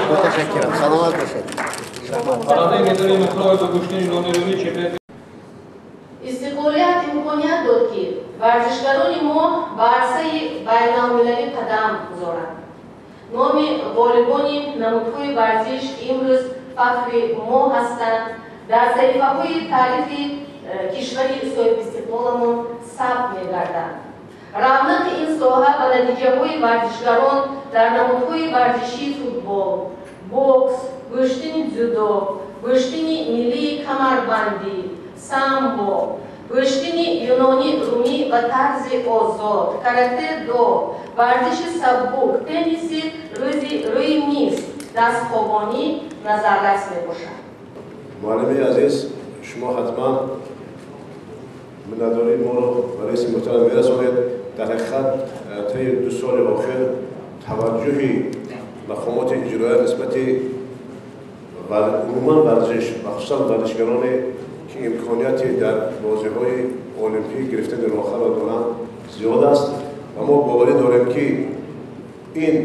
Муташаккирам, саломат бошед. Парандаи медали нуқра ба гӯштини юнони-румӣ, чемпионати Истиқлолият имконият дод, ки варзишгарони мо ба арсаи байналмилалӣ қадам гузоранд. Номи ғолибони намудҳои варзиш имрӯз фахри мо ҳастанд, дар саҳифаҳои таърихи кишвари соҳибистиқлоламон сабт мегарданд. Равнақи ин соҳа ба натиҷаҳои варзишгарон дар намудҳои варзишии футбол, бокс, гӯштини дзюдо, гӯштини миллии камарбандӣ, самбо, гӯштини юнони-румӣ ба тарзи озод, карате-до, варзиши сабук, тенниси рӯи миз, дастхобонӣ назаррас мебошад. Муаллими азиз, шумо ҳатман миннатдории моро ба раиси муҳтарам мерасонед. Дар ҳақиқат, таи 2 соли охир таваҷҷӯҳи мақомоти иҷроия нисбати умуман варзиш ва хусусан варзишгароне, ки имконияти дар бозиҳои олимпӣ гирифтани роҳхатро доранд, зиёд аст ва мо боварӣ дорем, ки ин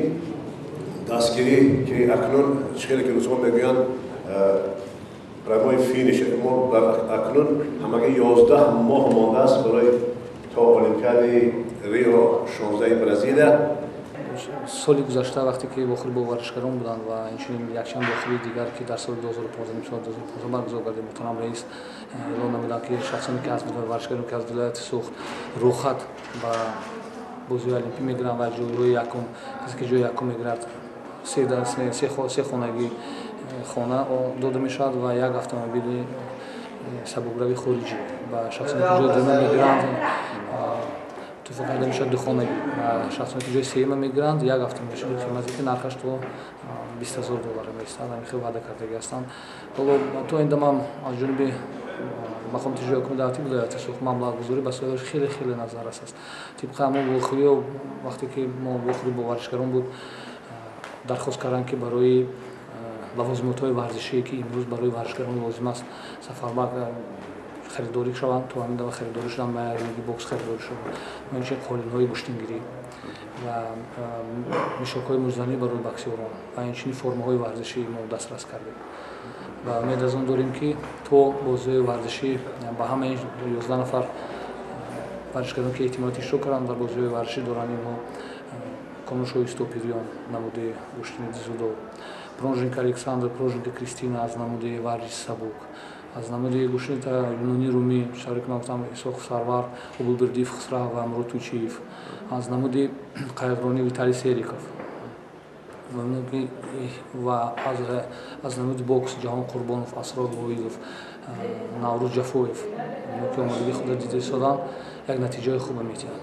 дастгирӣ, ки акнун чӣ хеле ки рӯзҳо мегӯянд, прямой финиш, мо акнун ҳамагӣ 11 моҳ мондааст барои то Олимпиадаи Рио 16 Бразилия. Соли гузашта, вақте ки вохӯрӣ бо варзишгарон буданд ва инчунин якчанд вохӯрии дигар, ки дар соли 2015, соли 2015 баргузор гардид, муҳтарам раис эълон намуданд, ки шахсоне ки аз варзишгароне, ки аз вилояти Суғд рӯхат ба бозиҳои олимпӣ мегиранд ва ҷойҳои якум, касе ки ҷои якум мегирад, се хонагӣ хона дода мешавад ва як автомобили сабукрави хориҷӣ, ба шахсоне ки ҷои дуюма мегиранд, туҳфа карда мешавад духонагӣ, ва шахсоне ки ҷои сеюма мегиранд, як автомобили қимате, ки нархаш то 20 000 доллар меистад. Ҳамин хел ваъда кардагӣ ҳастанд. Ҳоло то ин дам аз ҷониби мақомоти иҷроияи ҳукумати давлатии вилояти Суғд маблағгузорӣ ба соҳаи хеле хеле назаррас аст. Тибқи ҳамон вохӯриҳо, вақте ки мо вохӯрӣ бо варзишгарон буд, дархост карданд, ки барои лавозимотҳои варзишие, ки имрӯз барои варзишгарон лозим аст, сафарбар харидорӣ шаванд. То ҳамин дама харидорӣ шуданд, ринги бокс харидорӣ шуданд ва инчунин қолинҳои гӯштингирӣ ва мишокҳои муштзанӣ барои боксёрон ва инчунин формаҳои варзишӣ мо дастрас кардем ва умед аз он дорем, ки то бозиҳои варзишӣ ба ҳамаи 11 нафар варзишгарон, ки эҳтимолияти иштирок карданд дар бозиҳои варзишӣ доранд, инҳо: Комилшоҳи Стопириён, намуди гӯштини дзюдо, Проженко Александр, Проженко Кристина аз намуди варзиши сабук, аз намуди гӯштини юнони румӣ, шаҳре ки ман гуфтам, Исоқов Сарвар, Обулбердиев Хусрав ва Мурод Туйчиев, аз намуди қайиқронӣ Виталий Сериков ва аз намуди бокс Ҷаҳон Қурбонов, Асрор Воҳидов, Наврӯз Ҷафоев, ки омодагии худро дида истоданд, як натиҷаи хубе медиҳанд.